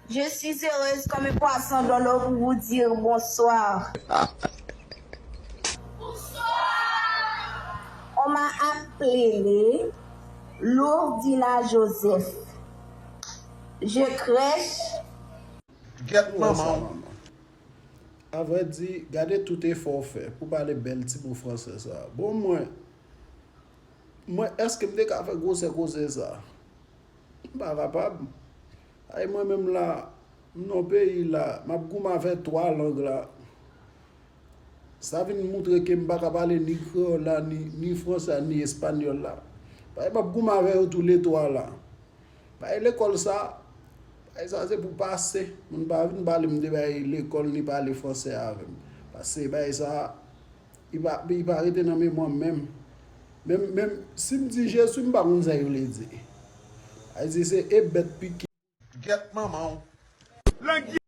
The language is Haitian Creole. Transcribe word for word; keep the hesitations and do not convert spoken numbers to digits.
Je suis heureuse comme un poisson dans l'eau pour vous dire bonsoir. On m'a appelé Lourdina Joseph. Je crèche. Gèt manman w. Avrèdi, gade tout efò w fè pou pale bèl ti mo fransè sa. Bon, mwen, mwen, èske m te ka fè gwosè koze sa? M pa kapab. Ay, mwen menm la, m nan peyi la, m ap goumen avè twa lang la. Sa vin moutre ke m pa ka pale ni kreyòl la, ni, ni fransè a, ni espanyòl la. Paske m ap goumen avè yo toulètwa la. Paske lekòl sa, bagay sa se pou pase. Moun pa vin pale m de bagay lekòl ni pale fransè avè m. Paske bagay sa, li pa, li pa rete nan memwa m menm. Menm, menm si m di Jezi, m pa konn sa yo vle di. Sa vle di se e bèt pike. Gèt manman w.